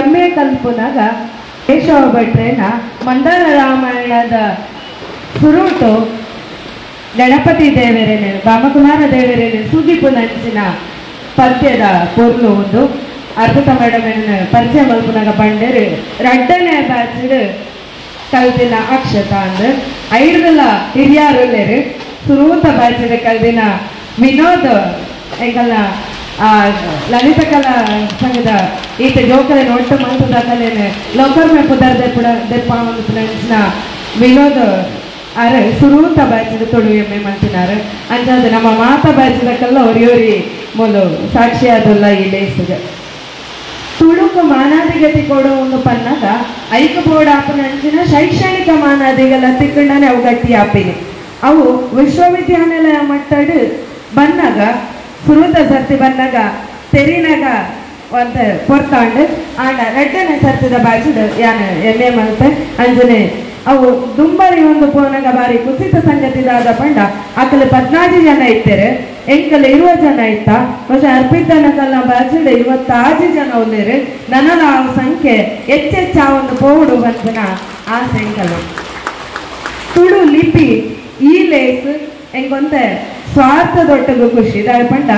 M A ಕಲ್ಪುನಾಗ Keshava ಭಟ್ರೇನ ಮಂದಾರ ರಾಮಾಯಣದ ಸುರುಟು ಗಣಪತಿ ದೇವರೇನೆ ಬಾಮಕುಮಾರ ದೇವರೇನೆ ಸುಗಿಪು ನಂಚಿನ ಪದ್ಯದ ಪೊರ್ಲು ಒಂದು ಅರ್ಪಿತ ಮೇಡಮ್ ಪರಿಚಯ ಮಲ್ಪುನಾಗ ಪಂಡೇರು ರಡ್ಡನೇ ಬ್ಯಾಚ್ ಕಲ್ದಿನ ಅಕ್ಷತ ಅಂದ್ ಐಡ್ದಲ ಹಿರಿಯಾರುಲ್ಲೇರು ಸುರೂತ ಬ್ಯಾಚಿಡ್ ಕಲ್ದಿನ ವಿನೋದ್ ಎಂಕಲ್ನ ಲಲಿತ ಕಲಾ ಸಂಘದ ಈತ ಜೋಕಲೆ ಒಟ್ಟು ಮಂತದ ಕಲೆನೆ ಲೋಕರ್ಮೆ ಪುದರ್ ದೆಪ್ಪುಡ ದೆಪ್ಪ ವಿನೋದ್ ಅರೆ ಸುರೂತ ಬ್ಯಾಚಿದ ತುಳು ಎಮ್ಮೆ ಮಂತಿನಾರು ಅಂಚಾದ ನಮ್ಮ ಮಾತಾ ಬ್ಯಾಚಿದಕ್ಕೆಲ್ಲ ಒರಿಯೋರಿ ಮೂಲು ಸಾಕ್ಷಿಯಾದುಲ್ಲ ಈ ಲೇಸುಗೆ ತುಳುಕು ಮಾನಾದಿಗತಿ ಕೊಡು ಒಂದು ಪನ್ನಾಗ ಐಕ ಬೋರ್ಡ್ ಆಪನಂಚಿನ ಶೈಕ್ಷಣಿಕ ಮಾನಾದಿಗಳ ತಿಕ್ಕಂಡನೆ ಅವು ಗಟ್ಟಿ ಆಪಿನಿ ಅವು ವಿಶ್ವವಿದ್ಯಾನಿಲಯ ಮಟ್ಟಡು ಬನ್ನಾಗ ಸುರೂತ ಸರ್ತಿ ಬನ್ನಾಗ ತೆರಿನಾಗ ಒಂದು ಪೊರ್ತಾಂಡು ಆಂಡ ರಡ್ಡನೆ ಸರ್ತಿದ ಬ್ಯಾಚಿಡ್ ಯಾನ್ ಎಮ್ ಎ ಮಲ್ತೆ ಅಂಜನೆ ಅವು ದುಂಬರಿ ಒಂದು ಪೋನಾಗ ಬಾರಿ ಕುಸಿತ ಸಂಗತಿದಾದ ಪಂಡ ಅಕಲೆ 14 ಜನ ಇತ್ತೇರೆ ಎಂಕಲ್ 20 ಜನ ಇತ್ತ പക്ഷെ ಅರ್ಪಿತನಕಲ್ಲ ಬ್ಯಾಚಿಡ್ 25 ಜನ ಉಲ್ಲೇರು ನನಲ ಆ ಸಂಖ್ಯೆ ಹೆಚ್ಚೆಚ್ಚ ಒಂದು ಪೋಡು ಬಂದನ ಆಸೆ ಎಂಕಲ್ ತುಳು ಲಿಪಿ ಈ ಲೇಸ್ ಎಂಕೊಂತೆ ಸ್ವಾರ್ಥದೊಟ್ಟಗು ಖುಷಿ ದಾಯ ಪಂಡ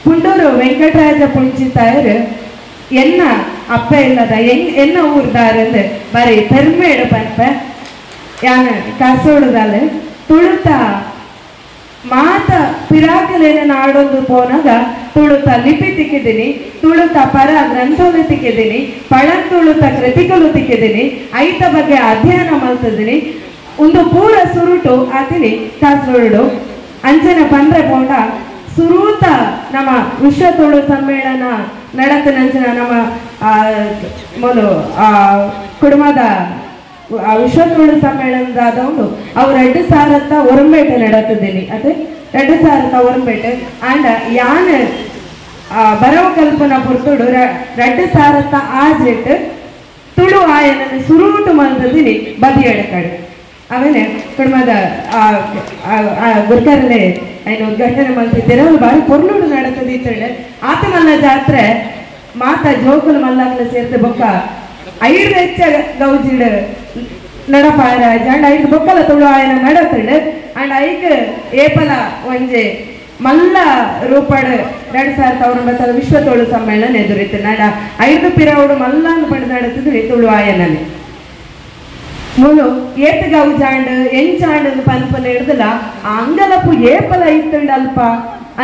ಪುಂಡೂರು ವೆಂಕಟರಾಜ ಪುಂಚಿತಾಯರು ಎನ್ನ ಅಪ್ಪ ಇಲ್ಲದ ಎನ್ನ ಊರ್ದಾರಂದು ಬರೀ ಪೆರ್ಮೇಡು ಪನ್ಪೆ ಯಾನ ಕಾಸೋಡುದಾಲೆ ತುಳುತ ಮಾತ ಪಿರಾಕಲೇನ ನಾಡೊಂದು ಪೋನಾಗ ತುಳುತ ಲಿಪಿ ತಿಕ್ಕಿದ್ದೀನಿ ತುಳುತ ಪರ ಗ್ರಂಥಗಳು ತಿಕ್ಕಿದ್ದೀನಿ ಪಳಂತುಳುತ ಕೃತಿಗಳು ತಿಕ್ಕಿದ್ದೀನಿ ಐತ ಬಗ್ಗೆ ಅಧ್ಯಯನ ಮಲ್ತಿದ್ದೀನಿ ಒಂದು ಪೂರ ಸುರುಟು ಆತಿನಿ ಕಾಸರೋಡು ಅಂಚನೆ ಪಂದ್ರೆ ಪೋಂಡ ಸುರೂತ ನಮ್ಮ ವಿಶ್ವ ತುಳು ಸಮ್ಮೇಳನ ನಡತನಂಚಿನ ನಮ್ಮ ಮೊದಲು ಕುಟುಂಬದ ವಿಶ್ವ ತುಳು ಸಮ್ಮೇಳನದಾದ ಉಂಡು ಅವ್ರು 2000 ಒರಂಬೇಟೆ ನಡತಿದ್ದೀನಿ ಅದೇ 2000 ಒರಂಬೇಟೆ ಆಂಡ ಯಾನ್ ಬರವ ಕಲ್ಪನಾ ಪುರ್ತುಡು 2000 ಆಜೆಟ್ ತುಳು ಆಯನನ್ನು ಸುರೂಟು ಮಲ್ತಿದ್ದೀನಿ ಬದಿಯಡ ಕಡೆ ಆಮೇಲೆ ಕುಟುಂಬದ ಗುರ್ಕರಲ್ಲೇ ఆయన ಉದ್ಘಾಟನೆ ಮಲ್ತಿದ್ದೀರ ಅವ್ರು ಬಾರಿ ಪೊರ್ಲುಡು ನಡತದ ಇತ್ತಂಡೆ ಆತ ಮಲ್ಲ ಜಾತ್ರೆ ಮಾತ ಜೋಕುಲು ಮಲ್ಲಾಕ್ಲ ಸೇರ್ತೆ ಬೊಕ್ಕ 5 ಹೆಚ್ಚ ಗೌಜಿಡ್ ನಡಪಾರ ಅಂಡ್ 5 ಬೊಕ್ಕಲ ತುಳು ಆಯನ ನಡತಂಡು ಅಂಡ್ ಐಕ್ ಏಪಲ ಒಂಜೆ ಮಲ್ಲ ರೂಪಾಡು 2009 ವಿಶ್ವ ತುಳು ಸಮ್ಮೇಳನ ಎದುರಿತ್ತು ನಡ 5 ಪಿರವುಡು ಮಲ್ಲ ಪಡೆದು ನಡತಿದ್ರು ತುಳು ಆಯನನೆ ಮೂಲು ಏತ್ ಗೌಜಾಂಡ್ ಎಂಚಾಂಡ್ ಪನ್ಪನ ಹಿಡ್ದಲ್ಲ ಅಂಗಲಪ್ಪು ಏಪಲ ಇತ್ತಂಡ ಅಲ್ಪ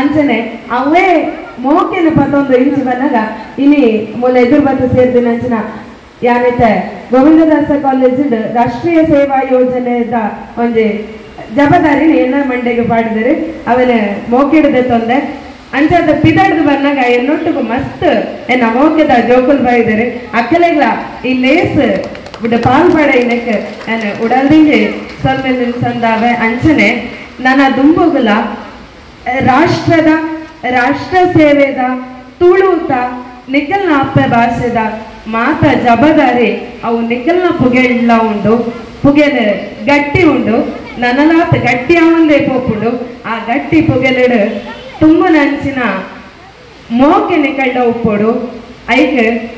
ಅಂಚನೆ ಅವೇ ಮೋಕೆನ ಪತ್ತೊಂದು ಇಂಚು ಬಂದಾಗ ಇನಿ ಮೂಲ ಎದುರು ಬತ್ತ ಸೇರ್ದಿನ ಅಂಚಿನ ಯಾನೈತೆ ಗೋವಿಂದದಾಸ ಕಾಲೇಜ್ ರಾಷ್ಟ್ರೀಯ ಸೇವಾ ಯೋಜನೆದ ಒಂಜಿ ಜವಾಬ್ದಾರಿ ಏನ ಮಂಡೆಗೆ ಪಾಡಿದರೆ ಅವನ ಮೋಕಿಡದೆ ತೊಂದೆ ಅಂಚಾದ ಪಿದಾಡ್ದು ಬಂದಾಗ ಎನ್ನೊಟ್ಟಿಗೂ ಮಸ್ತ್ ಎನ್ನ ಮೋಕೆದ ಜೋಕುಲ್ ಬಾಯಿದರೆ ಅಕ್ಕಲೆಗ್ಲ ಈ ಲೇಸ್ ಬಿಡ ಪಾಲ್ಪಡ ಇನಕ್ಕೆ ನಾನು ಉಡಲ್ದಿಂಗೆ ಸೊಲ್ಮೆಲ್ ಸಂದಾವೆ ಅಂಚನೆ ನನ್ನ ದುಂಬುಗುಲ ರಾಷ್ಟ್ರದ ರಾಷ್ಟ್ರ ಸೇವೆದ ತುಳುತ ನಿಖಲ್ನ ಅಪ್ಪೆ ಭಾಷೆದ ಮಾತ ಜಬದಾರಿ ಅವು ನಿಖಲ್ನ ಪುಗೆಲ್ಲ ಉಂಡು ಪುಗೆಲ ಗಟ್ಟಿ ಉಂಡು ನನಲಾತ ಗಟ್ಟಿ ಅವಂದೇ ಪೋಪುಂಡು ಆ ಗಟ್ಟಿ ಪುಗೆಲಡು ತುಂಬ ನಂಚಿನ ಮೋಕೆ ನಿಕಲ್ಡ ಉಪ್ಪೋಡು ಐಕ್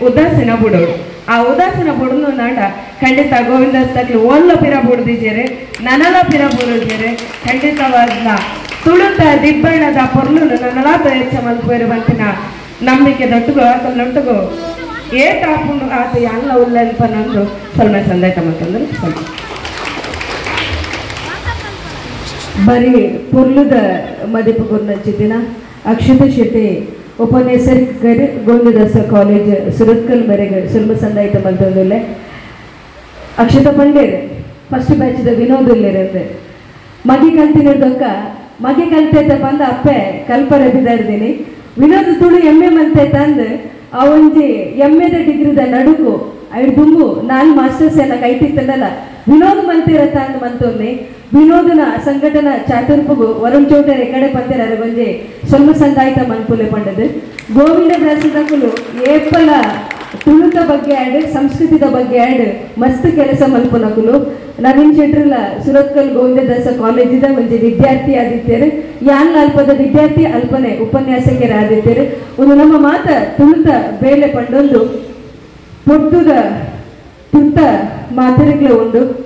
ಉದಾಸೀನ ಬುಡೋಡು ಆ ಉದಾಸೀನ ಬುಡನು ನಾಡ ಖಂಡಿತ ಗೋವಿಂದ ತಕ್ಲು ಓಲ್ಲ ಪಿರ ಬುಡ್ದಿದ್ದೀರಿ ನನಲ ಪಿರ ಬುಡಿದ್ದೀರಿ ಖಂಡಿತವಾದ ತುಳುತ ದಿಬ್ಬಣ್ಣದ ಪೊರ್ಲು ನನಲಾತ ಹೆಚ್ಚ ಮಲ್ಪೇರು ಬಂತಿನ ನಂಬಿಕೆ ದೊಟ್ಟುಗು ಆತಲ್ಲೊಟ್ಟುಗು ಏಟಾಪುಂಡು ಆತ ಎಲ್ಲ ಉಲ್ಲನ್ಪ ನಂದು ಸ್ವಲ್ಪ ಸಂದಾಯ್ತ ಮತ್ತಂದ್ರೆ ಸ್ವಲ್ಪ ಬರೀ ಪೊರ್ಲುದ ಮದಿಪು ಗುರ್ನಂಚಿದಿನ ಅಕ್ಷಿತ ಶೆಟ್ಟಿ ಉಪನ್ಯಾಸಕರು ಗೋವಿಂದದಾಸ ಕಾಲೇಜ್ ಸುರತ್ಕಲ್ ಮೇರೆಗೆ ಸುಲಭ ಸಂದಾಯಿತ ಮಲ್ತೊಂದುಲ್ಲೆ ಅಕ್ಷಿತ ಪಂಡೇರ್ ಫಸ್ಟ್ ಬ್ಯಾಚ್ದ ವಿನೋದ್ ಉಲ್ಲೇರಂದೆ ಮಗೆ ಕಲ್ತಿನದೊಕ್ಕ ಮಗೆ ಕಲ್ತೈತ ಬಂದ ಅಪ್ಪೆ ಕಲ್ಪರ ಬಿದಾರ್ದಿನಿ ವಿನೋದ್ ತುಳು ಎಮ್ಮೆ ಮಂತೈತ ಅಂದ್ ಆ ಒಂಜಿ ಎಮ್ಮೆದ ಡಿಗ್ರಿದ ನಡುಕು ಐಡ್ ದುಂಬು ನಾನ್ ಮಾಸ್ಟರ್ಸ್ ಎಲ್ಲ ಕೈತಿತ್ತಲ್ಲ ವಿನೋದ್ ಮಂತಿರತ್ತ ಅಂದ್ ಮಂತೊಂದೆ ವಿನೋದನ ಸಂಘಟನಾ ಚಾತುರ್ಪುಗು ವರುಣ್ ಚೌಟರ್ ಎಕಡೆ ಪಂತೆರ ಒಂಜಿ ಸೊಲ್ಲು ಸಂದಾಯ್ತ ಮನ್ಪುಲೆ ಪಂಡದು ಗೋವಿಂದ ದಾಸದಕುಲು ಏಪಲ ತುಳುತ ಬಗ್ಗೆ ಆಡ್ ಸಂಸ್ಕೃತಿದ ಬಗ್ಗೆ ಆಡ್ ಮಸ್ತ್ ಕೆಲಸ ಮಲ್ಪುನಕುಲು ನವೀನ್ ಶೆಟ್ರಲ ಸುರತ್ಕಲ್ ಗೋವಿಂದದಾಸ ಕಾಲೇಜಿದ ಒಂಜಿ ವಿದ್ಯಾರ್ಥಿ ಆದಿತ್ತೇರು ಯಾನ್ ಅಲ್ಪದ ವಿದ್ಯಾರ್ಥಿ ಅಲ್ಪನೆ ಉಪನ್ಯಾಸಕರ ಆದಿತ್ತೇರು ಒಂದು ನಮ್ಮ ಮಾತ ತುಳುತ ಬೇಲೆ ಪಂಡೊಂದು ಪೊರ್ತುದ ತುತ್ತ ಮಾತೆರೆಗ್ಲ ಉಂಡು.